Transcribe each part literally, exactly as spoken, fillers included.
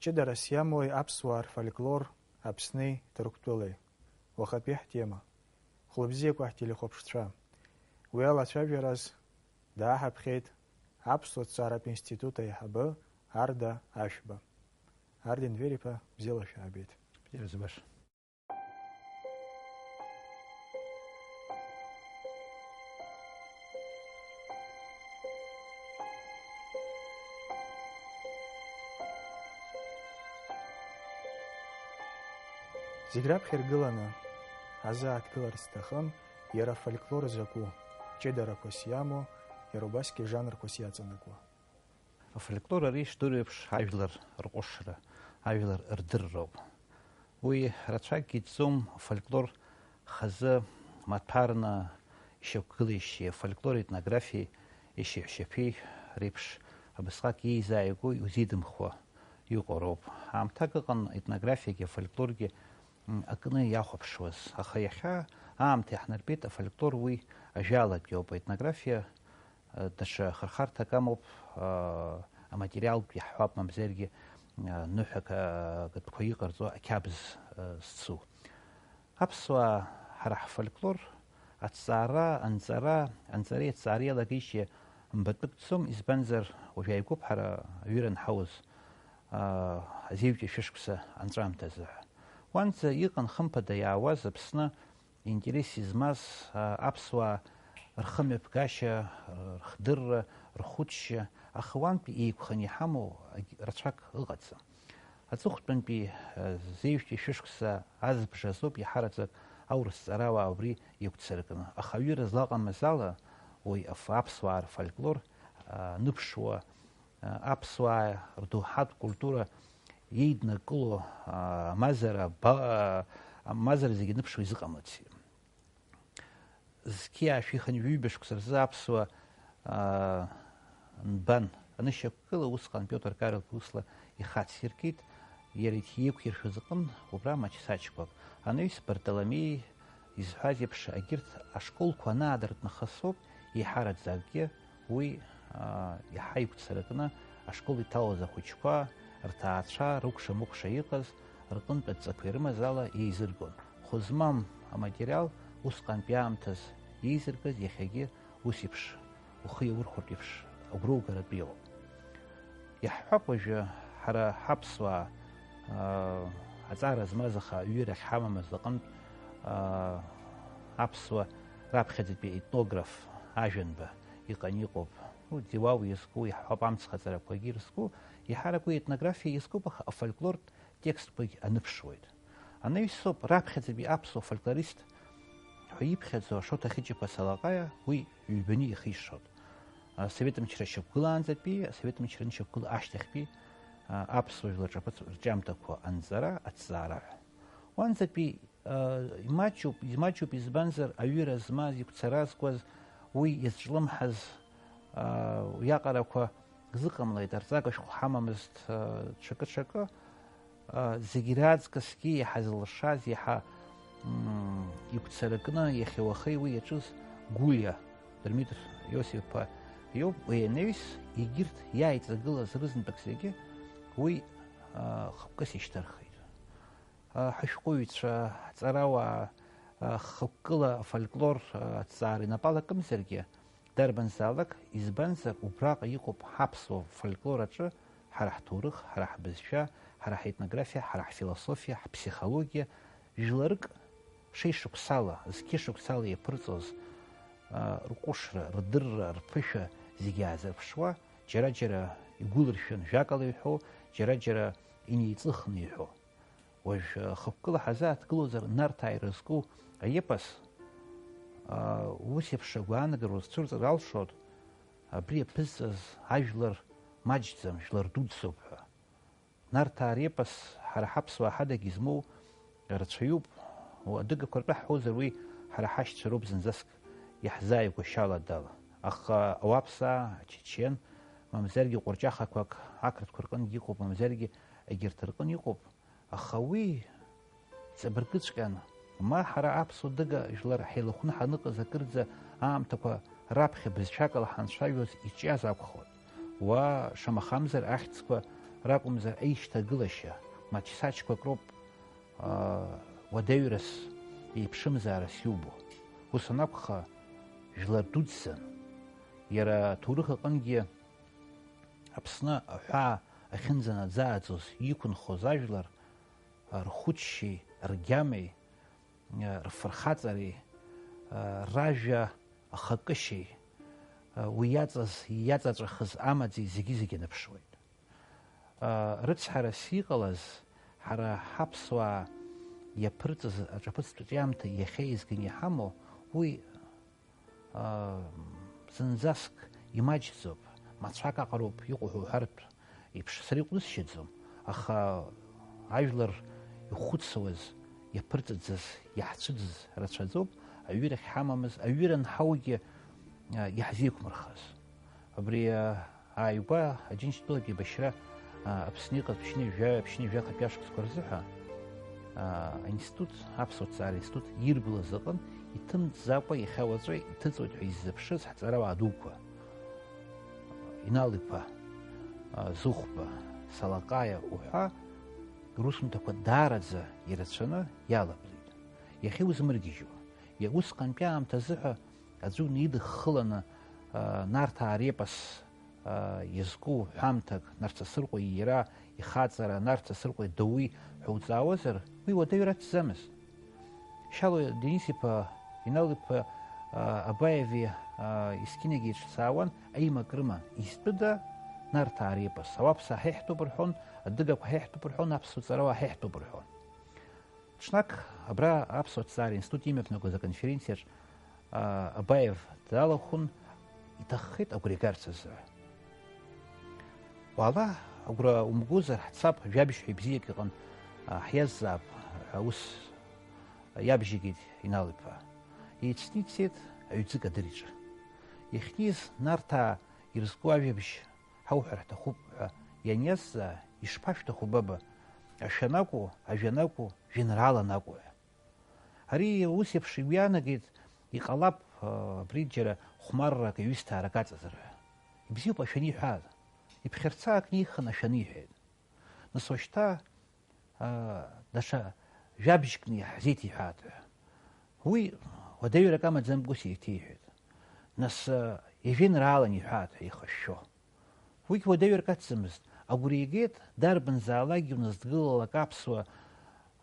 Ҷыдарас иамои аԥсуаа рфольклор Аԥсни Ҭырқәтәылеи? Уахатәи ҳтема. Хәлыбзиақәа ҳтелехәаԥшцәа. Уи алацәажәараз дааҳаԥхьеит Аԥсуа ҭҵааратә институт аиҳабы Арда Ашәба. Арда Енвер-иԥа, бзиала шәаабеит. Бзиара збаша. Зегь раԥхьа иргыланы ҳазааҭгыларц сҭахын иара афольклор закәу, ҷыдарақәас иамоу, иара убасгьы жанрқәас иаҵанакуа. Афольклор ари ишдыру еиԥш ажәлар рҟәышра, ажәлар рдырроуп. Уи рацәакгьы иҵӡом афольклор хазы маҭәарны ишьақәгылеишьеи, афольклор етнографиеи ишьаҳәшьаԥеи реиԥш абасҟак иеизааигәоу иузеидымхуа иҟоу роуп. Аамҭак ыҟан етнографиагьы афольклоргьы, м, акны иахәаԥшуаз, аха иахьа аамҭа иаҳнартәеит, афольклор уи ажәалатәи ауп, аетнографиа даҽа хырхарҭак амоуп, аматериалтә иаҳҳәап, мамзаргьы ныҳәак агатәқәа иҟарҵо ақьабз зцу. Аԥсуаа ҳара ҳфольклор аҭҵаара, анҵара, анҵареи аҭҵаареи алагеишьа мбатәык дцом, избанзар, уажә иааигәоуп ҳара аҩыра анҳауз, азеижәтәи шәышықәса анҵәамҭазы ҳәа. Уанӡа иҟан хымԥада иаауаз Аԥсны интерес измаз, а, аԥсуаа рхымҩаԥгашьа, рхдырра, рхәыцшьа, аха уантәи еиқәханы иҳамоу аг-, рацәак ыҟаӡам. Аҵыхәтәантәи, а, зеижәтәи шәышықәса азбжа азоуп иаҳараӡак аурыс ҵарауаа убри иагәцаракны. Аха аҩыра злаҟамыз ала, уи аф-, аԥсуаа рфольклор, а, ныԥшуа, аԥсуаа рдоуҳатә культура иеиднакыло, а, амазара ба-, амазара зегьы ныԥшуа изыҟамлаци. Зқьи аашәи хынҩажәи ҩба шықәса рзы аԥсуа, а, нбан анышьақәгыла, усҟан Пиотр Карл Кусла ихациркит, иара иҭ-, иқәиршәыз аҟын убра маҷ-саҷқәак. Анаҩс Бартоломеи изҳәаз еиԥш, егьырҭ ашколқәа анаадыртны хысоуп, еиҳараӡакгьы уи, аа, иаҳа игәцаракны ашкол иҭалоз ахәыҷқәа, рҭаацәа, рыкәша-мыкәша иҟаз, рҟынтә адҵақәа ирымаз ала еизыргон. Хәы змам аматериал усҟантәи аамҭаз еизыргаз иахьагьы ус еиԥш ухы иаурхәартә еиԥш агәра угаратәы иҟоуп. Иаҳҳәап, уажәы ҳара ҳаԥсуаа, аа, аҵара змаз, аха аҩыра ахьҳамамыз аҟынтә, аа, аԥсуа раԥхьаӡатәи етнограф Ажәанба иҟан иҟоуп. Ну, Ӡиуау иазку, иаҳҳәап, амцхаҵарақәагьы ирызку, еиҳарак уи етнографиа иазкуп, аха афольклортә текстқәагь аныԥшуеит. Анаҩс соуп раԥхьаӡатәи аԥсуа фольклорист ҳәа иԥхьаӡо Ашоҭа Хьыҷ-иԥа Салаҟаиа уи ҩбаны ихишоит. Асовет мчра шьақәгылаанӡатәи, асовет мчра анышьақәгыла ашьҭахьтәи, а, аԥсуа жәлар рҿаԥыц-, рҿиамҭақәа анҵара, аҭҵаара ҳәа. Уанӡатәи, а, имаҷуп, имаҷуп, избанзар, аҩыра змаз, игәцара зкуаз, уи иазҿлымҳаз, а, уиаҟарақәа зыҟамлеит, арҵага шәҟәы ҳамамызт, а, ҽакы-ҽакы. А, зегь раҵкысгьы иаҳа зылшаз, иаҳа, м, игәцаракны иахьа уахеи уи иаҿыз Гәлиа Дырмит Иосиф-иԥа иоуп. Уи анаҩс, егьырҭ иааиҵагылаз рызынтәык зегьы уи, а, хықәкыс ишьҭырхит. А, ҳашәҟәыҩҩцәа, ҳҵарауаа, а, хықәкыла афольклор, а, аҭҵаара инапы алакымзаргьы, дарбанзаалак, избанзар, убраҟа иҟоуп ҳаԥсуа фольклор аҿы ҳара ҳҭоурых, ҳара ҳбызшәа, ҳара ҳетнографиа, ҳара ҳфилософиа, ҳԥсихологиа, жәларык шеишықәсала, зқьышықәсала иаԥырҵоз, а, рҟәышра, рдырра, рԥышәа зегьы аазырԥшуа, џьара-џьара игәылыршәан жәакала иҳәо, џьара-џьара инеиҵыхны иҳәо. Уажә, э, хықәкыла ҳазааҭгылозар, Нарҭаа ирызку аепос, а, ус еиԥш агәаанагара узцәырҵыр алшоит, абри иаԥызҵаз ажәлар маҷӡам, жәлар дуӡӡоуп ҳәа. Нарҭаа репос ҳара ҳаԥсуаа ҳадагь измоу рацәаҩуп. Уа адыгақәа ртәы ҳҳәозар, уи ҳара ҳашьцәа роуп зынӡаск иаҳзааигәа шьаладала. Аха ауаԥсаа, ачечен, мамзаргьы ҟәырҷахақәак ақырҭқәа рҟынгьы иҟоуп, мамзаргьы егьырҭ рҟын иҟоуп. Аха уи ҵабыргыҵәҟьан, ма ҳара аԥсуа-адыга жәлар ҳеилахәны ҳаныҟаз акырӡа аамҭақәа раԥхьа бызшәакала ҳанцәажәоз иҿиаз акәхоит. Уа, шамахамзар, ахьӡқәа ракәымзар, аишьҭагылашьа, маҷсаҷқәак роуп, аа, уадаҩрас, еиԥшымзаарас иубо. Ус анакәха, жәлар дуӡӡан. Иара аҭоурых аҟынгьы Аԥсны аҳәаа ахьынӡанаӡааӡоз иқәынхоз ажәлар, рхәыҷшьеи, ргьамеи, рфырхаҵареи, ражәа ахакышьеи, уи иаҵаз, иаҵаҵәахыз амаӡеи зегьы-зегьы аныԥшуеит. Рыцҳарас иҟалаз, ҳара ҳаԥсуаа иаԥырҵаз аҿаԥыцтә ҿиамҭа иахьа еизганы иҳамоу, уи, зынӡаск имаҷӡоуп, мацәак аҟароуп иҟоу ҳәа уҳәартә еиԥш, сара иҟәнысшьаӡом, аха ажәлар ихәыцуаз, иаԥырҵаӡаз, иаҳцәыӡыз рацәаӡоуп, аҩыра ахьҳамамыз, аҩыра анҳаугьы, а, иаҳзеиқәмырхаз. Абри, а, ааигәа Аџьынџьтәылатә еибашьра, а, Аԥсны иҟаз ԥшьынҩажәа, ԥшьынҩажәахатәи ашықәсқәа рзыҳәа, а, аинститут, аԥсуа ҭҵаара институт ирблыз аҟын иҭымҵӡакәа иахьа уаҵәы иҭыҵуеит ҳәа иззыԥшыз ҳҵарауаа дуқәа, Инал-иԥа, а, Зыхәба, Салаҟаиа уҳәа русумҭақәа даараӡа ирацәаны иалаблит. Иахьа иузмыргьежьуа, иа-, усҟантәи аамҭазыҳәа аӡәы унаидыххыланы, а, Нарҭаа репос, а, иазку ҳәамҭак, Нарҭсасырҟәеи иара ихаҵара, Нарҭсасырҟәеи дауи ҳәа уҵаауазар, уи уадаҩра аҭӡамызт. Шьалуа Денис-иԥа, Инал-иԥа, а, Абаеви, а, Искинагьы еиҿцаауан, аимак рыман. Изтәыда Нарҭаа репос, ауаԥсаа ҳеиҳтәуп рҳәон, адыгақәа ҳеиҳтәуп рҳәон, аԥсуа ҵарауаа ҳеиҳтәуп рҳәон. Ҽнак абра аԥсуа ҭҵаара институт имҩаԥнагоз аконференциаҿ, а, Абаев далахәын, иҭаххеит агәра игарц азы. Уаала, агәра умгозар, ҳцап, жәабжь ҳәа ибзиак ыҟан, а, ҳиазҵаап ҳәа ус иабжьигеит Инал-иԥа. Еицны ицеит аҩӡык адырҩаҿы. Иахьнеиз Нарҭаа ирызку ажәабжь ҳауҳәар ҳҭахуп ҳәа ианиазҵаа, ишԥашәҭаху, баба, ашәан акәу, ажәан акәу, жәеинраалан акәу ҳәа. Ари ус еиԥш игәы иаанагеит, иҟалап, а, абри џьара хәмаррак, ҩысҭаарак аҵазар ҳәа. Ибзиоуп ашәаны иҳәааз. Иԥхьарца ак неихын ашәаны иҳәеит. Нас уажәшьҭа, а, даҽа жәабжькны иаҳзеиҭеиҳәааит ҳәа. Уи уадаҩрак амаӡамкәа ус еиҭеиҳәеит. Нас, а, ижәеинраалан иҳәааит ҳәа ихашәшәо. Уигь уадаҩрак ацымызт. Агәра игеит, дарбанзаалакгьы уназыдгылалак аԥсуа,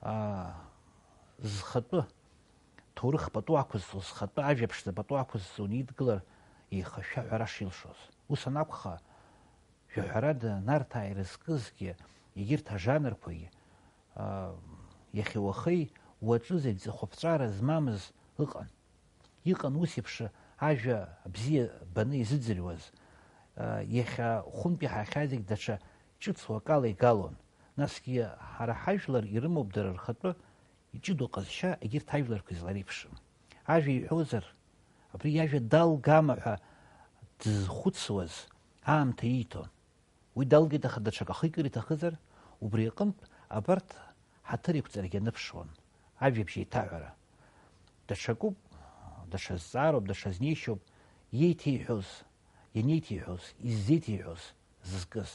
аа, зхатәы, ҭоурых пату ақәызҵо, зхатәы ажәа ԥшӡа пату ақәызҵо унидгылар, еихашәа ҳәара шилшоз. Ус анакәха, жәаҳәарада, Нарҭаа ирызкызгьы, егьырҭ ажанрқәагьы, аа, иахьа уахеи уаҵәы зегь ҵыхәаԥҵәара змамыз ыҟан. Иҟан ус еиԥш ажәа абзиа баны изыӡырҩуаз, а, иахьа хәынтә иаҳахьаз зегь даҽа ҿыц уакала игалон. Насгьы ҳара ҳажәлар ирымоуп дара рхатәы иҷыдоу ҟазшьа, егьырҭ ажәларқәа излареиԥшым. Ажәа иҳәозар, абри иажәа далгама ҳәа дызхәыцуаз аамҭа ииҭон. Уи далгеит, аха даҽак ахы икыр иҭахызар, убри аҟынтә абарҭ ҳаҭыр иқәҵарагьы аныԥшуан, ажәабжь еиҭаҳәара. Даҽакуп, даҽа зҵаароуп, даҽа знеишьоуп, иеиҭеиҳәоз, ианеиҭеиҳәоз, иззеиҭеиҳәоз зызкыз.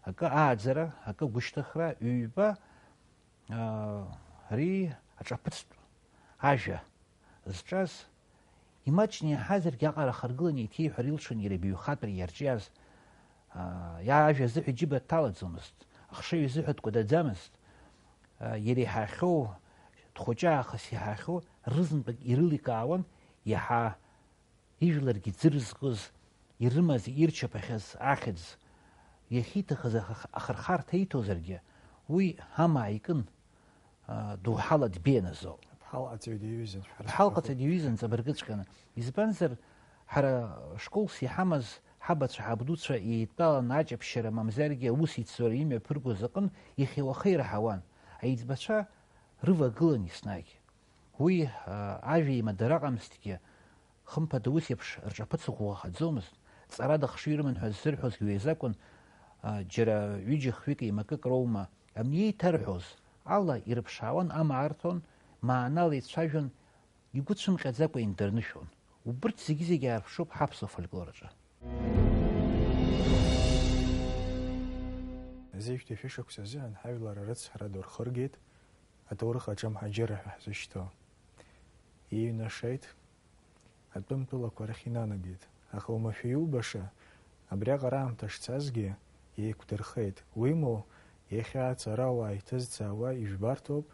Акы ааӡара, акы гәышьҭыхра, ҩба, аа, ари аҿаԥыцтә ажәа зҿаз, имаҷны иаҳазаргьы аҟара ахаргыланы еиҭеиҳәар илшон иара ибаҩхатәра иарҿиаз, аа, иа ажәа азыҳәа иџьыба дҭалаӡомызт, ахшыҩ азыҳәа дкәадаӡамызт, аа, иара иҳахьоу, дхәыҷы аахыс иҳахьоу рызынтәык ирыликаауан, иаҳа ижәларгьы дзырызгоз, ирымаз, ирчаԥахьаз ахьӡ иахьиҭахыз ахырхарҭа иҭозаргьы, уи амаа икын, аа, доуҳала дбеианазоуп. Аԥҳалҟаҵаҩ диҩызан, шәара. Аԥҳалҟаҵаҩ диҩызан ҵабыргыҵәҟьаны. Избанзар, ҳара школс иҳамаз ҳабацәа, ҳабдуцәа еидтәаланы аҷаԥшьара мамзаргьы аус ицҵара имҩаԥыргоз аҟын иахьа-уаха ираҳауан, аиҵбацәа рывагылан еснагь. Уи, а, ажәа имадара аҟамызҭгьы, хымԥада, ус еиԥш рҿаԥыцыхә уаҳаӡомызт, ҵарада хшыҩ рыман ҳәа ззырҳәозгьы уи азакәын, а, џьара ҩыџьа-хҩык еимакык роума, абни еиҭарҳәоз ала ирыԥшаауан, амаа арҭон, маанала ицәажәон, игәы цәымҟьаӡакәа индарнышәон. Убырҭ зегьы-зегьы аарԥшуп ҳаԥсуа фольклор аҿы. Зежәтәи шәышықәса азыҳәан ҳажәлар арыцҳара ду рхыргеит, аҭоурых аҿы амҳаџьырра ҳәа ҳзышьҭоу. Иҩнашеит, атәым тәылақәа рахь инанагеит, аха уамашәа иубаша, абриаҟара аамҭа шцазгьы, еиқәдырхеит. Уимоу, иахьа аҵарауаа иҭызҵаауа ижәбарҭоуп,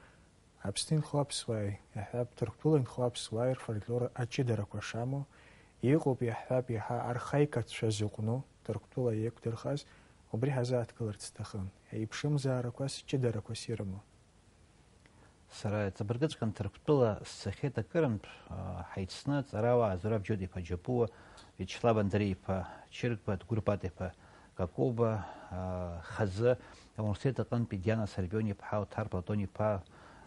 Аԥсны инхо аԥсуааи, иаҳҳәап, Ҭырқәтәыла инхо аԥсуааи рфольклор аҷыдарақәа шамоу, иҟоуп, иаҳҳәап, иаҳа архаикатәцәа зыҟәну, Ҭырқәтәыла иеиқәдырхаз, убри ҳазааҭгыларц сҭахын, еиԥшымзаарақәас, ҷыдарақәас ирымоу. Сара иҵабыргыҵәҟьан Ҭырқәтәыла сцахьеит акырынтә, аа, ҳаицны Ҵарауаа Зураб Џьоҭ-иԥа Џьапуа, Виачеслав Андреи-иԥа Чыргба, Дгәырпат-иԥа Какоба, аа, хазы ауниверситет аҟынтәи Диана Сарбион-иԥҳа, Оҭар Платон-иԥа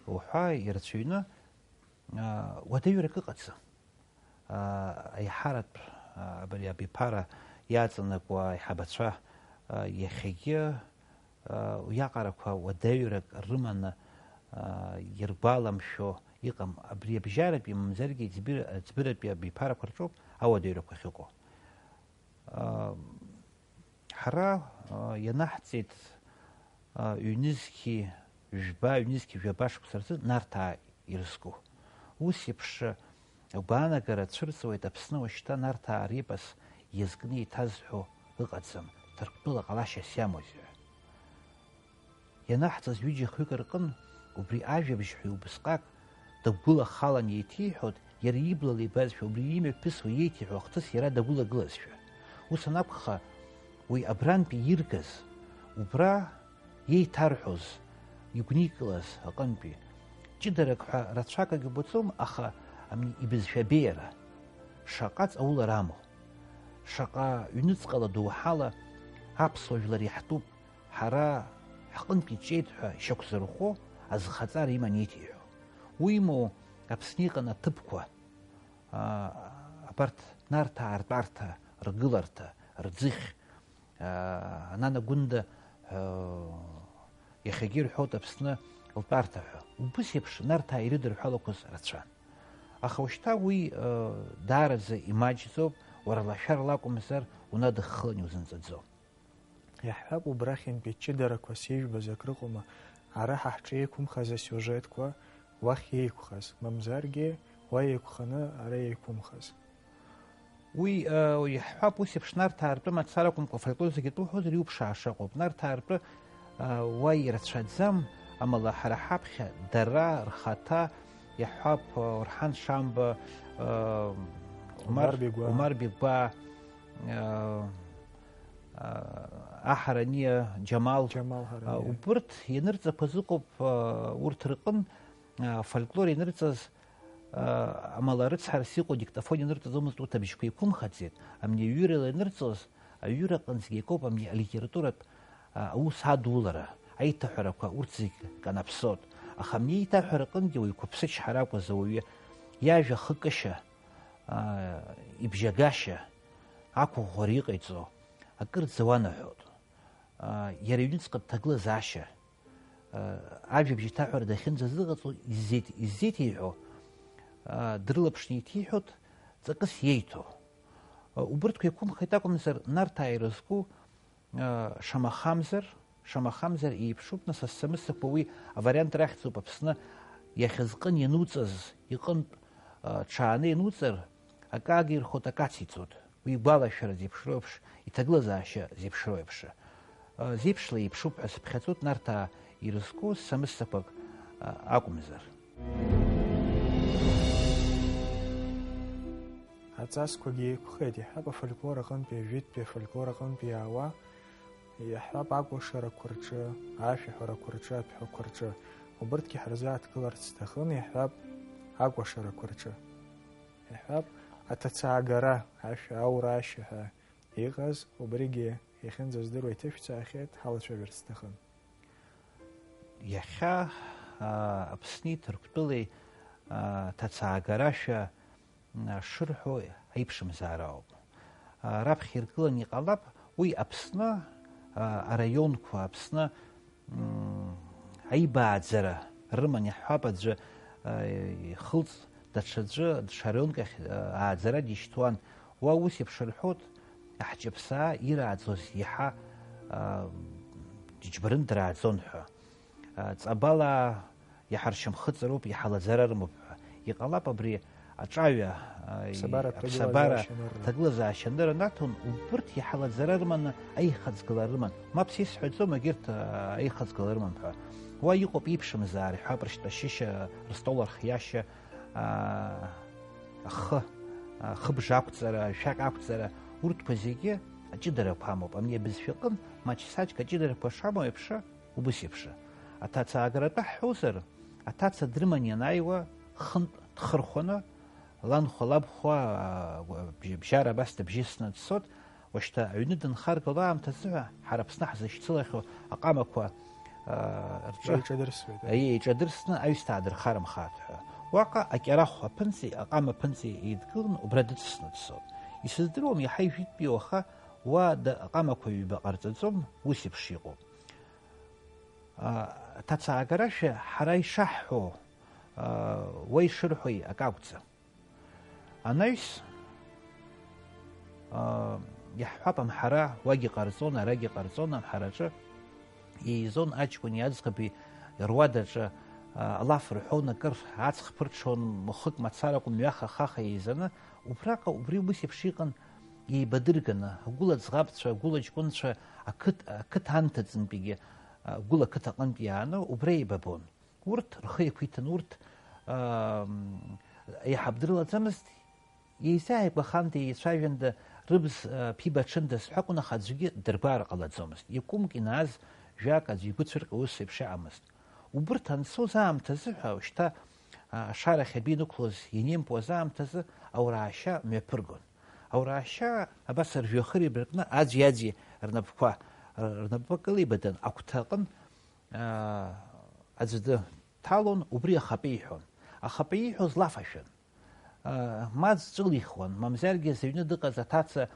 уҳәа ирацәаҩны, аа, уадаҩрак ыҟаӡам. Аа, аиҳаратә, аа, абри абиԥара иаҵанакуа аиҳабацәа, аа, иахьагьы, аа, уиаҟарақәа уадаҩрак рыманы, аа, иргәаламшәо иҟам. Абри абжьаратәи, мамзаргьы аӡбыр-, аӡбыратәи абиԥарақәа рҿоуп ауадаҩрақәа ахьыҟоу. Аа, ҳара, аа, ианаҳҵеит, аа, ҩнызқьи жәба, ҩнызқьи жәаба шықәса рзы Нарҭаа ирызку. Ус еиԥш агәаанагара цәырҵуеит Аԥсны уашьҭа Нарҭаа репос иазкны еиҭазҳәо ыҟаӡам, Ҭырқәтәыла ҟалашьас иамоузеи ҳәа. Ианаҳҵаз ҩыџьа-хҩык рҟын убри ажәабжь ҳәа убысҟак дагәылахалан еиҭеиҳәоит, иара иблала ибазшәа убри имҩаԥысуа иеиҭеиҳәо ахҭыс иара дагәылагылазшәа. Ус анакәха, уи абрантәи иргаз, убра иеиҭарҳәоз, игәникылаз аҟынтәи, ҷыдарак ҳәа рацәак агьубаӡом, аха ами ибызшәа абеиара, шаҟа ҵаулара амоу, шаҟа ҩныҵҟала доуҳала аԥсуа жәлар иаҳтәуп, ҳара ҳҟынтә иҿиеит ҳәа ишьақәзырӷәӷәо азхаҵара иман иеиҭеиҳәо. Уимоу, Аԥсны иҟан аҭыԥқәа, аа, абарҭ Нарҭаа ртәарҭа, ргыларҭа, рӡыхь, аа, Анана Гәында, аа, иахьагьы ирҳәоит Аԥсны лтәарҭа ҳәа. Убыс еиԥш Нарҭаа ирыдырҳәалақәаз рацәан. Аха ушьҭа уи, аа, даараӡа имаҷӡоуп, уара лашәарла акәымзар, унадыххылан иузынҵаӡом. Иаҳҳәап, убрахьынтәи ҷыдарақәас ижәбаз акрыҟоума, ара ҳа ҳҿы еиқәымхаз асиужетқәа уахь еиқәхаз, мамзаргьы уа еиқәханы ара еиқәымхаз. Уи, э, иаҳҳәап, ус еиԥш Нарҭаа ртәы мацара акәымкәа, афольклор зегьы атәы уҳәозар, иуԥшааша ыҟоуп. Нарҭаа ртәы, э, уа ирацәаӡам, амала ҳара ҳаԥхьа дара рхаҭа иаҳҳәап, э, Орҳан Шамба, э, Умар Умар Бигәа. Умар Бигәа, э, а, Аҳарания Џьамал. Џьамал Ҳарания. А, убырҭ ианырҵақәаз ыҟоуп, а, урҭ рҟын, а, фольклор ианырҵаз, а, амала рыцҳарас иҟоу диктофон ианырҵаӡомызт, урҭ абжьқәа еиқәымхаӡеит, амни аҩырала ианырҵоз, аҩыра аҟынӡагьы акоуп амни алитературатә, а, аус адулара, аиҭаҳәарақәа урҭ зегь канаԥсоит. Аха амни аиҭаҳәара аҟынгьы уаҩ қәыԥсычҳара акәыз, ауаҩы иажәа хыкышьа, аа, ибжьагашьа, ақәыӷәӷәара иҟаиҵо, акырӡа уанаҳәоит. Аа, иара иҩныҵҟатә ҭагылазаашьа, аа, ажәабжь иҭаҳәара дахьынӡазыҟаҵо иззеит-, иззеиҭеиҳәо, аа, дрылаԥшны иҭиҳәоит ҵакыс иеиҭо. Убырҭқәа еиқәымхеит акәымзар, Нарҭаа ирызку, шамахамзар, шамахамзар еиԥшуп, нас, асамысақәа уи авариант рахьӡуп, Аԥсны иахьазҟын иануҵаз иҟынтә, ҽааны иануҵар, акы агирхоит, акы ациҵоит. Уи игәалашәара зеиԥшроу еиԥш, иҭагылазаашьа зеиԥшроу еиԥш. Зеиԥшла еиԥшуп ҳәа сыԥхьаӡоит, Нарҭаа ирызку самыссақәак акәымзар. Аҵасқәагьы еиқәхеит, иаҳҳәап, афольклор аҟынтәи, ажәытәтәи афольклор аҟынтәи иаауа, иаҳҳәап, акәашарақәа рҿы, ашәаҳәарақәа рҿы, аҭәҳәақәа рҿы. Убырҭгьы ҳарзааҭгыларц сҭахын, иаҳҳәап, акәашарақәа рҿы. Иаҳҳәап, аҭацаагара, ашәа аура ашьа ҳәа иҟаз, убригьы иахьынӡаздыруа иҭышәцаахьеит, ҳалацәажәарц сҭахын. Иахьа, аа, Аԥсни Ҭырқәтәылеи, аа, ҭацаагарашәа, аа, шырҳәо аиԥшымзаара ауп. Аа, раԥхьа иргылан иҟалап, уи Аԥсны, аа, араионқәа, Аԥсны, мм, аибааӡара рыман иаҳҳәап, аӡәы, аа, ихылҵ, даҽаӡәы, даҽа раионк ахь, аа, ааӡара дишьҭуан. Уа ус еиԥш рҳәоит, аҳҷаԥсаа ирааӡоз иаҳа, аа, Џьбарын драаӡон ҳәа. Ҵабалаа иаҳа ршьамхы ҵароуп, иаҳа лаӡара рымоуп ҳәа. Иҟалап абри аҿаҩа, Ԥсабара аҭагылазаашьа анырнаҭон, убырҭ иаҳа лаӡара рыманы аихаҵгылара рыман. Мап сисҳәаӡом, егьырҭ аихаҵгылара рымам ҳәа. Уа иҟоуп иԥшымзаар, иҳәап, ршьтәа шьышьа, рыстол архиашьа, ахы, ахыбжа ақәҵара, ашәак ақәҵара, урҭқәа зегьы аҷыдарақәа амоуп. Ани абызшәаҟын маҷ-саҷк аҷыдарақәа шамоу еиԥш, убыс еиԥш. Аҭаца аагаратәы ҳҳәозар, аҭаца дрыман ианааиуа, хынтә дхырхәаны, ланхәа, лабхәа, а, бжь-, бжьара абас дыбжьысны дцот, уашьҭа аҩны дынхаргало аамҭазыҳәа ҳара Аԥсны ҳзышьцылахьоу аҟамақәа, а, рҿы Еиҿадырсуеит, а? Еиҿадырсны аҩсҭаа дырхарымхааит ҳәа. Уаҟа акьарахә аԥынҵеи аҟама аԥынҵеи еидгыланы убра дыҵсны дцот. Исыздыруам, иаҳа ижәытәтәи уаха уа да-, аҟамақәа ҩба ҟарҵаӡом, ус еиԥш иҟоуп. А, аҭацаагарашәа ҳара ишаҳҳәо, а, уа ишырҳәои акы акәӡам. Анаҩс, а, иаҳҳәап, амҳара уагь иҟарҵон, арагь иҟарҵон, амҳараҿы еизон аҷкәыни аӡӷаби руадаҿы, а, алаф рҳәон, акыр аҵх ԥырҽуан, махәык мацаракәын, мҩаха-хаха еизаны, убраҟа убри ус еиԥш иҟан, еибадырганы, агәыла ӡӷабцәа, агәыла ҷкәынцәа, ақыҭ, ақыҭа анҭыҵынтәигьы, агәыла ақыҭа аҟынтә иааны, убра еибабон. Урҭ рхы еиқәиҭын, урҭ, аа, еиҳаб дрылаӡамызт, еизааигәаханда, еицәажәанда, рыбз, аа, ԥибаҽындаз ҳәа акәын, аха аӡәгьы дыргәаар ҟалаӡомызт. Иакәымк инааз жәак аӡә игәыцәырҟьо ус еиԥш ыҟамызт. Убырҭ анцоз аамҭазы ҳәа, шьҭа, аа, ашарахь адәы инықәлоз ианеимпуаз аамҭазы аураашьа мҩаԥыргон. Аураашьа абас ржәҩахыр еибаркны аӡәи-аӡәи рнапқәа, р-, рнапқәа кылеибадын, агәҭа аҟын аа, аӡәы дҭалон, убри ахапа иҳәон. Ахапа ииҳәоз лафашәан. Аа, ма аӡә ҿылихуан, мамзаргьы зыҩны дыҟаз аҭаца,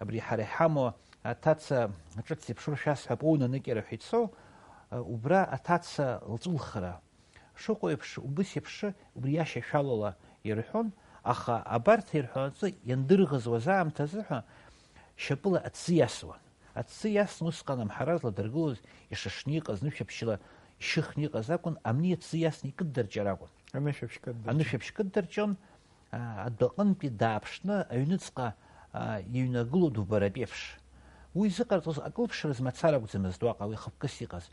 абри ҳара иҳамоу аҭаца ҿыц еиԥшу шәасҳәап, уоуны аныкьара ҳәа ицо, аа, убра аҭаца лҿылхра шыҟоу еиԥш, убыс еиԥш убри иашьашәалала ирҳәон, аха абарҭ ирҳәонаҵы иандырӷызуаз аамҭазы ҳәа шьапыла аҭӡы иасуан. Аҭӡы иасны усҟан амҳара зладыргылоз ишышны иҟаз, нышәаԥшьыла ишыхны иҟаз акәын, амни аҭӡы иасны икыддырҷар акәын. Анышәаԥшь кыддырҷон. Анышәаԥшь кыддырҷон, а, адәаҟынтәи дааԥшны аҩныҵҟа, а, иҩнагыло дубаратәы еиԥш. Уи зыҟарҵоз акылԥшра змацара акәӡамызт уаҟа уи хықәкыс иҟаз.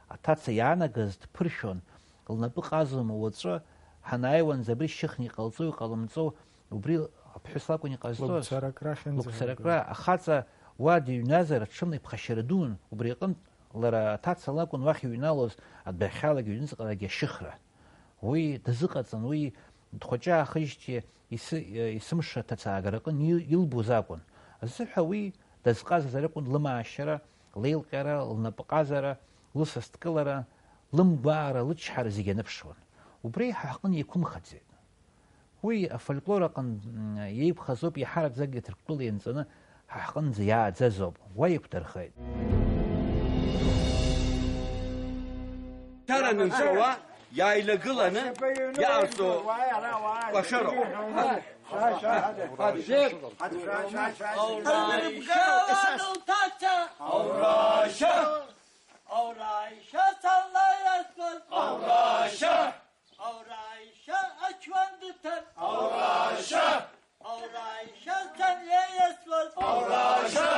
Аҭаца иаанагаз дԥыршәон, лнапы ҟазома уаҵәы, ҳанааиуанӡа абри шьыхны иҟалҵоу, иҟалымҵоу, убри аԥҳәыс лакәын иҟазҵоз. Лыгәцаракра ахьынӡаҳаргоз. Лыгәцаракра, ахаҵа уа дыҩназар, аҽны иԥхашьара дуун, убри аҟынтә лара аҭаца лакәын уахь иҩналоз, адәахьалагьы аҩныҵҟалагьы ашьыхра. Уи дазыҟаҵан, уи дхәыҷы аахижьҭеи ис-, есымша аҭацаагара аҟын ил-, илбоз акәын. Азыҳәа уи дазҟазазар акәын лымаашьара, леилҟьара, лнапҟазара, лысасдкылара, лымгәаара, лычҳара зегьы аныԥшуан. Убри ҳа ҳҟны иқәымхаӡеит. Уи афольклор аҟын, м, иеиқәхазоуп, иаҳараӡак Ҭырқәтәыла ианҵаны ҳа ҳҟынӡа иааӡазоуп, уа иқәдырхеит. Дара анынҵәауа, иааилагыланы иҟарҵо кәашароуп. Аурашьа! Аурашьа! Аурашьа! Аурашьа! Аурашьа! Аурашьа ачуан дыҭан. Аурашьа! Аурашьа сан иеиасуаз. Аурашьа!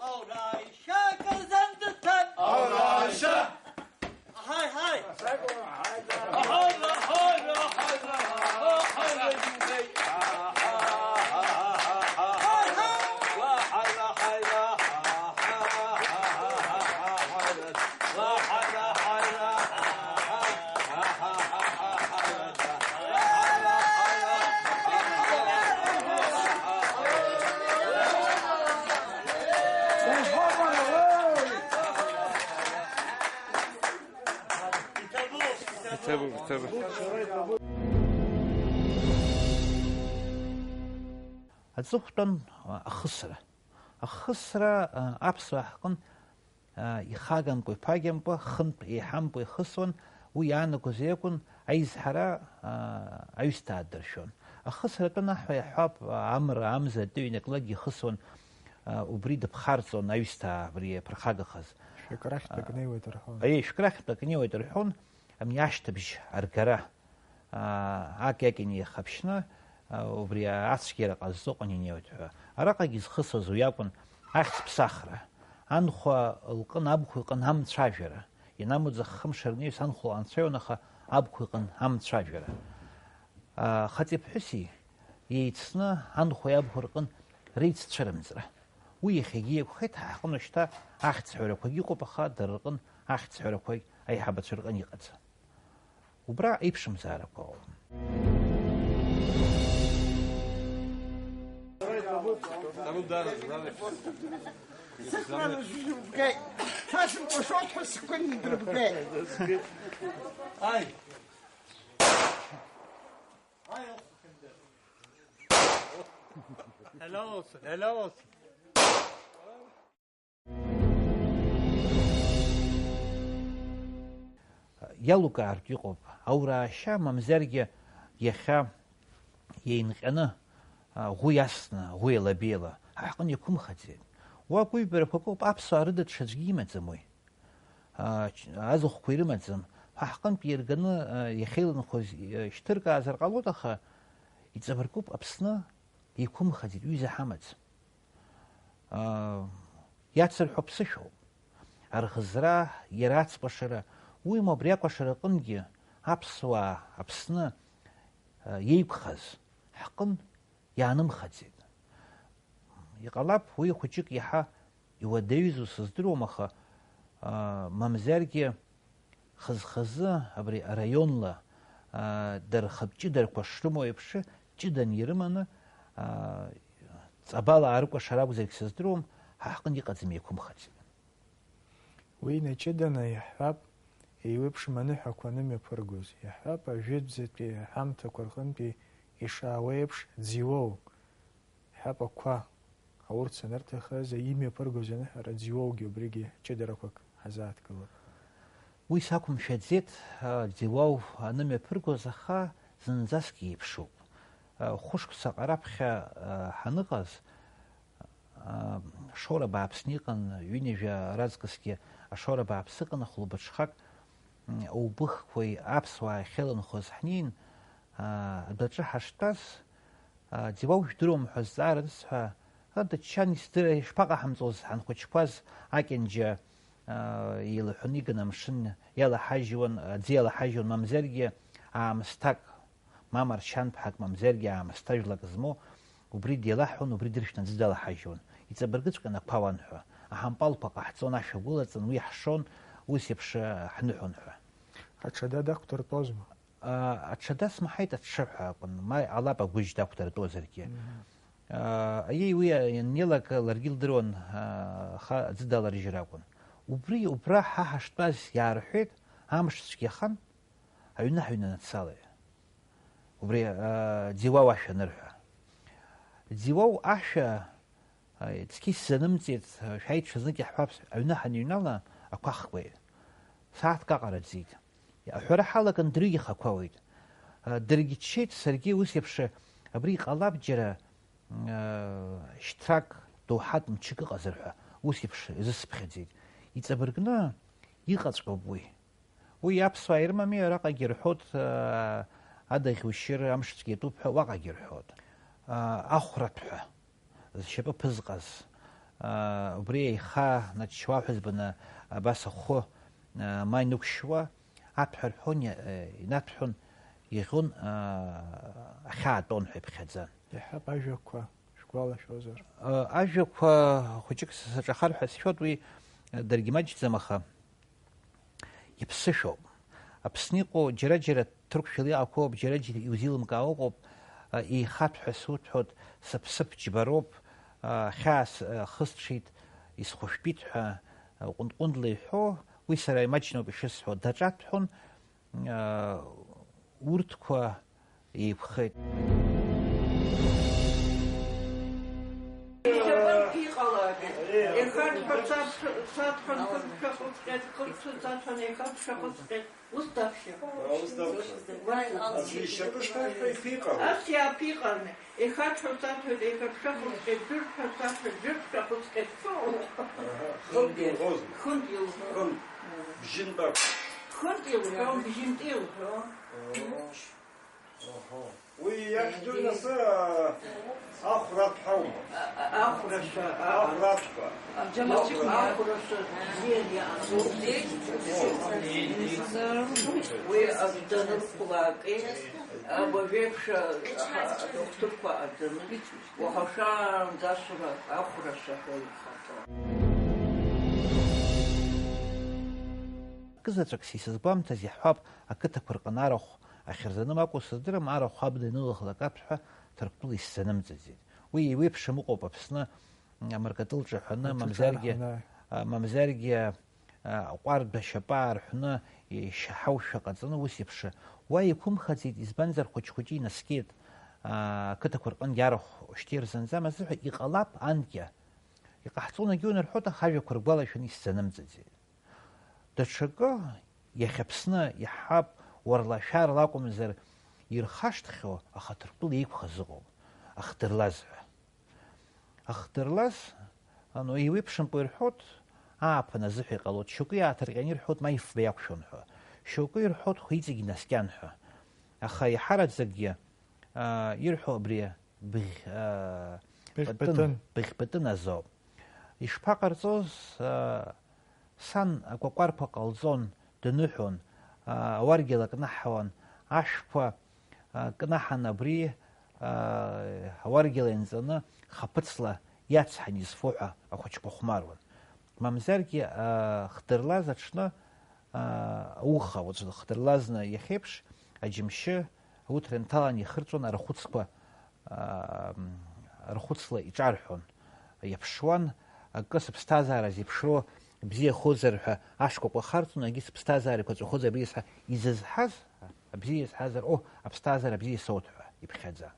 Аурашьа аказан дыҭан. Аурашьа! Ҳаи, ҳаи! Аҳаи, аҳаи, аҳаи, аҳаи, аҳаи! Иҭабуп, иҭабуп. Аҵыхәтәан, ахысра. Ахысра, а, аԥсуаа ҳҟын, а, ихагамкәа, иԥагьамкәа, хынтә еиҳамкәа ихысуан, уи иаанагоз иакәын аизҳара, а, аҩсҭаа дыршәон. Ахысра атәы анаҳҳәа иаҳҳәап, а, амра, амза, атыҩ, инаклагьы ихысуан, а, убри дыԥхарҵон аҩсҭаа абри иаԥырхагахаз. Шәкы рахьтә акы неиуеит рҳәон. Аиеи, шәкы рахьтә акы неиуеит рҳәон, ами ашьҭыбжь аргара, аа, аки-аки неихаԥшьны, аа, убри ацәгьара ҟазҵо аҟны инеиуеит ҳәа. Араҟагьы изхысуаз уи акәын, ахьӡ ԥсахра. Анхәа лҟын абхәа иҟын амцәажәара. Ианамуӡах хымш рнеҩс анхәа ланцәа иоунаха абхәа иҟын амцәажәара. Хаҵеи ԥҳәыси еицны анхәеи абхәеи рҟын реиццәырымҵра. Уи иахьагьы иакәхеит, ҳа ҳҟны шьҭа ахьӡҳәарақәагь ыҟоуп, аха дара рҟын ахьӡҳәарақәагь аиҳабацәа рҟын иҟаӡам. Убра аиԥшымзаарақәа ыҟоуп. Сыхьӡ шәыбгеит. Са сымҟәышоит ҳәа сыгәы идырбгеит. Hello, hello. Иалукаартә иҟоуп, аураашьа, мамзаргьы иахьа еинҟьаны, ӷәы иасны, ӷәы еилабеила, ҳа ҳҟны иқәымхаӡеит. Уа гәыҩбарақәак ыҟоуп, аԥсуаа рыда ҽаӡәгьы имаӡам уи. Аӡахәқәа ирымаӡам. Ҳа ҳҟынтә иарганы иахьеиланхоз шьҭыркаазар ҟалоит, аха иҵабыргуп, Аԥсны еиқәымхаӡеит, ҩыза ҳамаӡам. Иацырҳәо ԥсышәоуп. Арӷызра, иара ацкәашара, уимоу абри акәашара аҟынгьы аԥсуаа Аԥсны иеиқәхаз ҳҟын иаанымхаӡеит. Иҟалап, уи хәыҷык иаҳа иуадаҩызу сыздыруам, аха, аа, мамзаргьы хаз-хазы абри араионла, аа, дара рхатә ҷыдарақәа шрымоу еиԥш, ҷыданы ирыманы, аа, ҵабала аарыкәашар акәзаргь сыздыруам, ҳа ҳҟны иҟаӡам, еиқәымхаӡеит. Уи инаҷыданы иаҳҳәап, еиуеиԥшым аныҳәақәа анымҩаԥыргоз, иаҳҳәап, ажәытәӡатәи аҳамҭақәа рҟынтәи ишаауа еиԥш, Ӡиуоу, иаҳҳәап, ақәа аурц анырҭахыз, имҩаԥыргоз аныҳәара Ӡиуоугьы убригьы ҷыдарақәак ҳазааҭгылап. Уи сақәымшәаӡеит, а, Ӡиуоу анымҩаԥыргоз, аха зынӡаск еиԥшуп. А, хәышықәсаҟа раԥхьа, а, ҳаныҟаз, Шора бааԥсны иҟан, ҩынҩажәа раҵкысгьы ашора бааԥс ыҟан, хәылбыҽхак, м, убыхқәеи аԥсуаа ахьеиланхоз ҳнеин, а, адәаҿы ҳаштәаз, а, Ӡиуоу жәдыруам ҳәа зҵаара анысҳәа, а, дыччан, исдыр-, ишԥаҟаҳамҵоз, ҳанхәыҷқәаз акьанџьа, а, еилаҳәаны иган амшын иалаҳажьуан, аӡы иалаҳажьуан, мамзаргьы аамсҭак. Ма маршьанԥҳак, мамзаргьы аамысҭа жәлак змоу, убри деилаҳәон, убри дыршәны аӡы далаҳажьуан. Иҵабыргыҵәҟьан ақәа ауан ҳәа. Аҳампалқәа ҟаҳҵон, ашә агәылаҵан, уи ҳшон, ус еиԥш, а, ҳныҳәон ҳәа. Аҽада дақәдыртәозма? А, аҽада смаҳаит, аҽы ҳәа акәын, ма иҟалап агәыжь дақәдыртәозаргьы. Мгм. А, аиеи, уи ианнеилак ларгьы илдыруан, а, аха аӡы даларыжьыр акәын. Убри, убра ҳа ҳаштәаз иаарҳәеит, амш цәгьахан, аҩны ҳаҩнанаҵалеит. Убри, аа, Ӡиуау ашәа анырҳәа. Ӡиуау ашәа, аа, цқьа исзанымҵеит, шәааи ҽазнык иаҳҳәап, аҩны ҳаныҩнала ақәа хкуеит. Сааҭк аҟара ӡит. Аҳәара ҳалаган дырҩегьых ақәа ауеит. Даргьы ччеит, саргьы ус еиԥш, абри иҟалап џьара, аа, шьҭрак доуҳатә мчык ыҟазар ҳәа, ус еиԥш изысыԥхьаӡеит. Иҵабыргны иҟаҵәҟьоуп уи. Уи аԥсуаа ирымами, араҟагьы ирҳәоит, аа, адаӷь ушьыр амшцәгьа иатәуп ҳәа уаҟагьы ирҳәоит. Аа, ахәратә ҳәа, зшьапы ԥызҟаз, аа, убри аиха наччуа аҳәызбаны абас ахәы, аа, ма инықәшьуа, аҭәҳәа рҳәон, иа-, инаҭәҳәон, иӷьон, аа, ахьаатәон ҳәа иԥхьаӡан. Иаҳҳәап, ажәақәа шәгәалашәозар? Э, ажәақәа хәыҷык саҿахар ҳәа сшәоит, уи, э, даргьы маҷӡам, аха иԥсышәоуп. Аԥсны иҟоу џьара-џьара ҭырқәшәала иҟақәоуп, џьара-џьара иузеилымкаауа ыҟоуп, э, еихаҭәҳәа суҭәҳәоит, сыԥсыԥ џьбароуп, э, хьаас, э, хысҽеит, исхәышәтәит ҳәа, э, ҟәындҟәындла иҳәо, уи сара имаҷноуп ишысҳәо, даҿаҭәҳәон, аа, урҭқәа еиқәхеит. Иҭабын иҟалада? Хатәқәа цатҳәа, цатҳәа нхыҵ шәахәыцҟьеит, хыцәқәа цатҳәа неихатә шәахәыцҟьеит. Ус даԥхьа. Ус даԥхьа. Уи алҵ-. Аӡәы ишьапы шԥаҩхеи ԥиҟало? Ас иааԥиҟарны, еихатә ҳәа цатҳәа, еихатә шәахәыцҟьеит, џьыртә ҳәа цатҳәа, џьыртә шәахәыцҟьеит. Аҳа. Хынтә илҳәозма? Хынтә илҳәон. Хынтә. Бжьынтә акәын. Хынтә илҳәон, бжьынтә илҳәон. Оо. Аҳа. Уи иахьӡу нас, а, ахәраҭәҳәа аума? А, а, ахәрашәа, а, ахәраҭәҳәа. Ахәрашәа бзиан иаанхоит. Уи данырхәлакеи, абажәеиԥш, а, адоктырқәа аӡаны, уаха шаанӡа ашәра ахәрашәа ҳәа ихаҵон. Акызаҵәык са исызгәамҭаз иаҳҳәап, ақыҭақәа рҟны арахә ахьырзаным акәу сыздырам, арахә абна ианылахлак аԥҳәа Ҭырқәтәыла исзанымҵаӡеит. Уи еиуеиԥшым ыҟоуп Аԥсны, м, амыркатыл ҿаҳәаны, мамзаргьы, ҿаҳәаны. А, мамзаргьы, а, аҟәардә ашьапы аарҳәны, ишьаҳаушәа ҟаҵаны ус еиԥш. Уа иқәымхаӡеит, избанзар, хәыҷ-хәыҷы инаскьеит, а, ақыҭақәа рҟынгьы арахә шьҭа ирзанӡам азыҳәа, иҟалап анкьа. Иҟаҳҵон, егьи унарҳәоит, аха ажәақәа ргәалашәаны исзанымҵаӡеит. Даҽакы, иахьа Аԥсны иаҳҳәап, уарлашәарла акәымзар, ирхашҭхьоу, аха Ҭырқәтәыла еиқәхаз ыҟоуп, ахдырлаз ҳәа. Ахдырлаз, ану, еиуеиԥшымкәа ирҳәоит, ааԥын азыҳәа иҟалоит, шьоукы иааҭырҟьаны ирҳәоит, ма ифба иақәшәон ҳәа, шьоукы ирҳәоит, хәиҵегь инаскьан ҳәа. Аха иаҳараӡакгьы, аа, ирҳәо абри быӷь, аа, Быӷь патын, патын. Быӷь патын азоуп. Ишԥаҟарҵоз, аа, Сан акәакәарқәа ҟалҵон, дныҳәон, аа, ауаргьала кнаҳауан, ашәқәа, аа, кнаҳан абри, аа, ауаргьала ианҵаны, хаԥыцла иацҳан изфо ҳәа ахәыҷқәа хәмаруан. Мамзаргьы, аа, хдырлаз аҽны, аа, ауха, уаҵәы хдырлазны иахьеиԥш, аџьымшьы, ауҭра инҭалан ихырҵәон арахәыцқәа, аа, рхәыцла иҿарҳәон, иаԥшуан, акы сыԥсҭазаара зеиԥшроу бзиахозар ҳәа ашкәакәа харҵон, егьи сыԥсҭазаара еиқәаҵәахозар бзиа исҳа-, изызҳаз, абзиа исҳазар, о, аԥсҭазаара бзиа соут ҳәа иԥхьаӡа.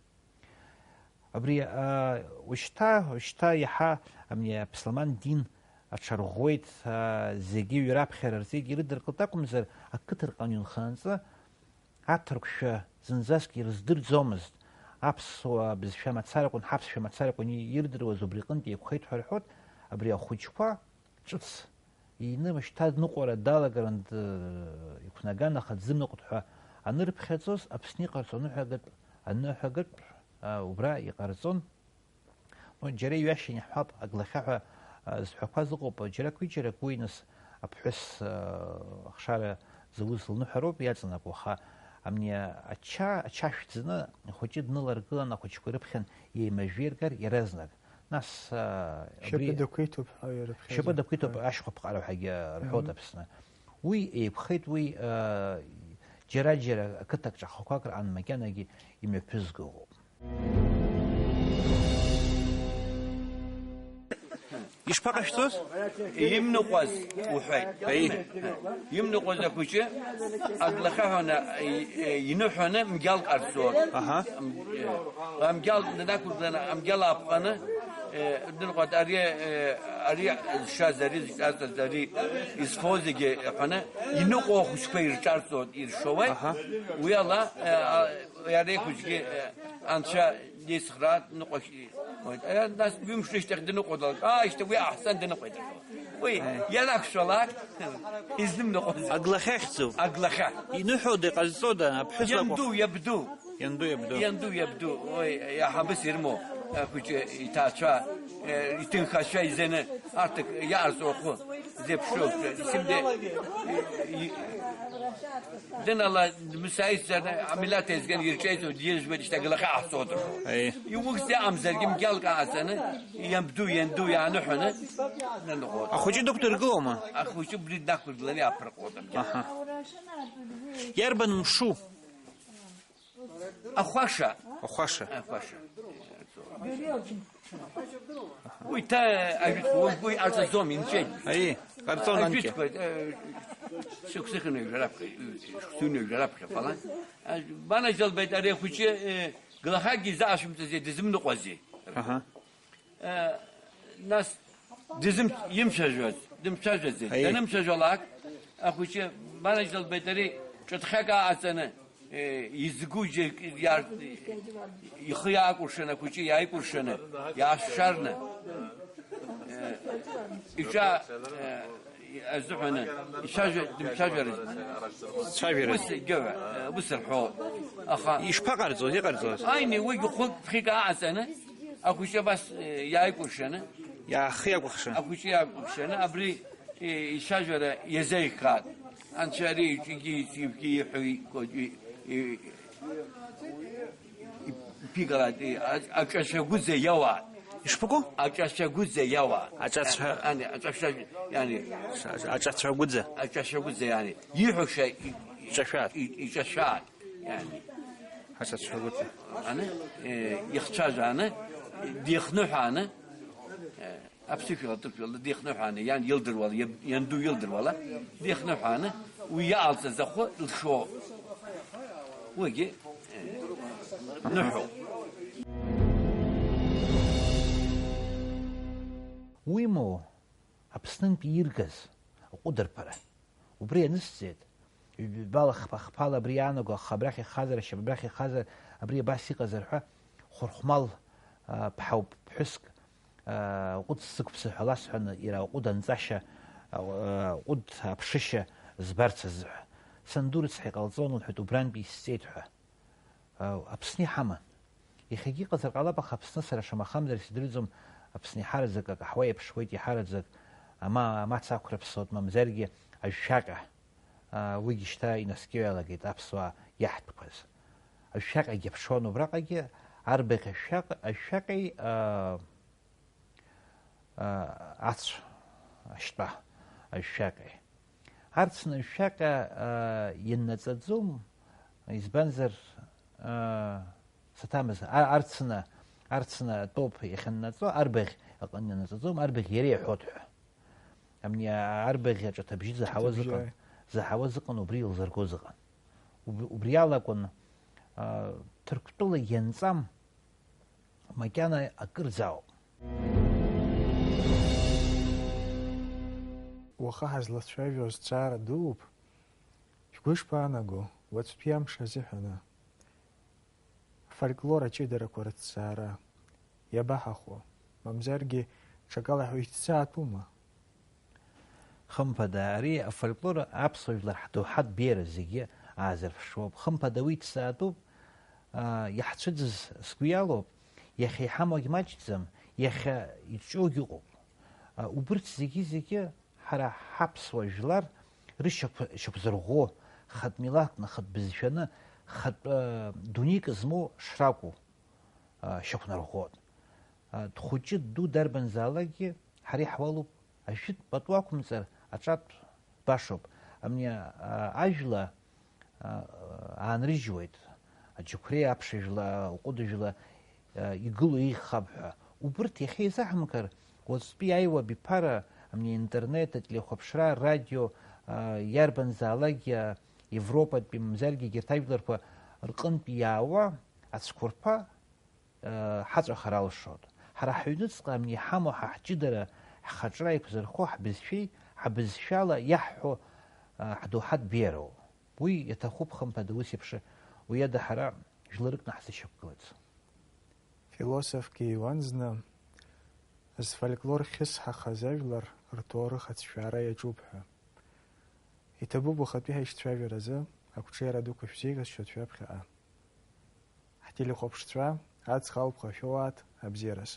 Абри, аа, ушьҭа, ушьҭа иаҳа, амни, аԥсламан дин аҽарӷәӷәеит, аа, зегьы ҩраԥхьара рзегьы ирыдыркылт акәымзар, ақыҭа рҟны иунхаанҵы, Аҭырқәшәа зынӡаск ирыздырӡомызт, аԥсуа бызшәа мацаракәын, ҳаԥсшәа мацаракәын ирдыруаз, убри аҟынтә еиқәхеит ҳәа рҳәоит, абри ахәыҷқәа ҿыц иины, мышьҭа дныҟәара далагарын, д-, иқәнаган, аха дзымныҟәт ҳәа анырԥхьаӡоз, Аԥсны иҟарҵо аныҳәагатә, аныҳәагатә, а, убра иҟарҵон. Ну, џьара иҩашьан иаҳҳәап, аглахьаҳәа, а, зҳәақәаз ыҟоуп, џьарак ҩыџьарак уи нас аԥҳәыс, а, ахшара зауз лныҳәароуп иаҵанакуа, аха амни ача, ачашә ӡаны ахәыҷы дныларгылан, ахәыҷқәа ирыԥхьан еимажәеиргар иаразнак. Нас, а, абри Шьапы дақәиҭуп ҳәа ирыԥхьаӡо. Шьапы дақәиҭуп, Аи. Ашьхәа ԥҟара ҳәагьы рҳәоит Мгм. Аԥсны. Уи еиқәхеит, уи, а, џьара-џьара ақыҭак ҿахақәак раан макьанагьы имҩаԥызго ыҟоуп. Ишԥаҟашәҵоз? Имныҟәаз уҳәеит. Аи. Имныҟәаз ахәыҷы аглахьаҳәа иныҳәаны мгьал ҟарҵон. Аҳа. Амгьал данақәыргыланы, амгьал аапҟаны, дныҟәеит, ари, ари зшаз, ари зҿаҵаз, ари изфо зегьы аҳәаны, иныҟәо ахәыҷқәа ирҿарҵон, иршауеит. Аҳа. Уи ала, Иара ихәыҷгьы, э, анцәа дицхраат, дныҟәашьеит. Э, нас ҩымш рышьҭахь дныҟәо далагеит. Аа, шьҭа уи аҳсан дныҟәеит. Уи, ианақәшәалак, изнымныҟәоз. Аглахьахьӡу? Аглахьа. Иныҳәода, иҟазҵода, аԥҳәыс лакәу? Ианду, иабду. Ианду, иабду. Ианду, иабду. Уи, иаҳабыс ирымоу, ахәыҷы иҭаацәа, э, иҭынхацәа изаны, арҭ иаарҵо ахәы зеиԥшроу, исымде, и-, и-, Дынала, дмысааицзар, амилаҭ еизганы ирҿеиҵоит, иржәуеит, шьҭа аглахьа ҟаҳҵоит. Аи. Иухьзеи амзаргьы, мгьалк ааҵаны, иабду, ианду иааныҳәаны, дныҟәоит. Ахәыҷы дықәдыргылома? Ахәыҷы убри днақәыргыланы иаԥырҟоит амгьал. Аҳа. Иарбан мшу? Ахәаша. Ахәаша. Ахәаша. Уи ҭа ажәытәқәа уажә уи аҵаӡом, инҵәеит. Аи, ҟарҵон анкьа. Ажәытәқәа, э, шықәсыхын ҩажәа раԥхьа, шықәсыхын ҩажәа раԥхьа ҟалан. А, банажьалбеит ари ахәыҷы, э, глахакгьы изаашәымҵази, дызымныҟәази. Аҳа. Э, нас Дизым-, имцәажәоз, дымцәажәаӡеит. Аиеи. Данымцәажәалак, ахәыҷы, манаџьалбеит ари, ҿыҭхьак ааҵаны, э, изгу џьарк иар-, ихы иаакәыршаны, ахәыҷы иааикәыршаны, иаашшарны, э, иҿа, э, азыҳәаны, ицәажәа-, дымцәажәарыз. Цәажәараз. Ус, егьаҩа, э, ус рҳәо. Аха ишԥаҟарҵоз, иҟарҵоз? Аини, уигьы хәык-ԥхьык ааҵаны, ахәыҷы абас, э, иааикәыршаны. Иаахиакәыхшан. Ахәыҷы иаакәыхшаны, абри, э, ицәажәара иазеиӷьхааит. Анцәа ари иҿгьы, иҿгьы иҳәо, икәаҷ-, и-, и-, иԥигалааит, и-, а-, аҿацәа гәыӡа иауааит. Ишԥаку? Аҿацәа гәыӡа иауааит. Аҿацәа- Ани, аҿацәа, иани. Аҿацәа гәыӡа. Аҿацәа гәыӡа, иани. Иҳәаша и-, Ҿашәааит. И-, иҿашәааит, иани. Аҿацәа гәыӡа. Ани, э, ихцәажәааны, дихныҳәааны, э, аԥсышәала, аҭырқәшәала дихныҳәааны, иан илдыруала, иаб-, ианду илдыруала, дихныҳәааны, уи иаалҵыз ахәы лшо. Уигьы, э, ныҳәоуп. Уимоу, Аԥснынтәи иргаз аҟәыдырԥара. Убри анысҵеит, ҩбала хԥа-, хԥала абри иаанаго, аха абрахь ихазар, ашьап абрахь ихазар, абри абас иҟазар ҳәа, Хәырхәмал, а, ԥҳауп ԥҳәыск, а, ҟәыд сзықәԥсы ҳәа ласҳәаны, иара аҟәыд анҵашьа, а, ҟәыд аԥшышьа збарц азыҳәа. Санду рыцҳа иҟалҵон, лҳәеит, убрантәи исҵеит ҳәа. Аԥсны иҳаман. Иахьагьы иҟазар ҟалап, аха Аԥсны сара шамахамзар исдырӡом, Аԥсны иҳараӡак акаҳуа иаԥшуеит, иҳараӡак ама-, амаца ақәраԥсоит, мамзаргьы ажәшәаҟьа, а, уигьы шьҭа инаскьо иалагеит аԥсуаа иаҳтәқәаз. Ажәшәаҟьагьы аԥшуан убраҟагьы, арбаӷь ажәшәаҟ-, ажәшәаҟьеи, а, а, ацә ашьтәа ажәшәаҟьеи. Арцна ашәаҟьа, аа, ианнаҵаӡом, избанзар, аа, саҭамыз, а-, арцна, арцна атәоуп иахьаннаҵо, арбаӷь аҟны ианнаҵаӡом, арбаӷь иара иаҳәоит ҳәа. Амни арбаӷь аҿаҭабжьы заҳауаз ыҟан, Аҿаҭабжьы. Заҳауаз ыҟан, убри илзыргоз ыҟан. Уб-, убри алакәын, аа, Ҭырқәтәыла ианҵам, макьана акырӡа ауп. Уаха ҳазлацәажәо азҵаара дууп. Шәгәы ишԥаанаго, уаҵәтәи амш азыҳәаны? Афольклор аҷыдарақәа рыҭҵаара иабаҳахәо, мамзаргьы ҽакала ҳәа ишәҭҵаатәума? Хымԥада, ари афольклор аԥсуа жәлар ҳдоуҳатә беиара зегьы аазырԥшуоуп. Хымԥада, уи ҭҵаатәуп, аа, иаҳцәыӡыз сгәы иалоуп, иахьа иҳамоугь маҷӡам, иахьа иҿиоугь ыҟоуп. Аа, убырҭ зегьы-зегьы ҳара ҳаԥсуа жәлар рышьақәа-, шьақәзырӷәӷәо, хатә милаҭны, хатә бызшәаны, хатә, аа, дунеик змоу шракәу, аа, шьақәнарӷәӷәоит. Дхәыҷы дду дарбанзаалакгьы ҳара иаҳуалуп, ажәытә пату ақәымҵар аҿатә башоуп. Амни, а, ажәла, а, аанрыжьуеит, аџьықәреи аԥшыжәла, аҟәыдыжәла, а, игылоу еиӷьхап ҳәа. Убырҭ иахьа изаҳамкыр, уаҵәтәи аиуа абиԥара, амни интернет, ателехәаԥшра, радио, а, иарбанзаалакгьы, а, Европатәи мамзаргьы егьырҭ ажәларқәа рҟынтә иаауа ацәқәырԥа ҳаҵәахыр алшоит. Ҳара ҳҩныҵҟа амни иҳамоу ҳа ҳҷыдара, ҳхаҿра еиқәзырхо ҳбызшәеи ҳабызшәала иаҳҳәо, ҳдоуҳатә беиароуп. Уи иаҭахуп, хымԥада, ус еиԥш, уи ада ҳара жәларыкны ҳзышьақәгылац. Философк иҩуан зны, зфольклор хьысҳахаз ажәлар рҭоурых ацәшәара иаҿуп ҳәа. Иҭабуп уахатәи ҳаишьцәажәаразы ақәҿиара дуқәа шәзеиӷьасшьоит шәаԥхьаҟа. Ҳтелехәаԥшцәа, аҵх алԥха шәоуааит, абзиараз.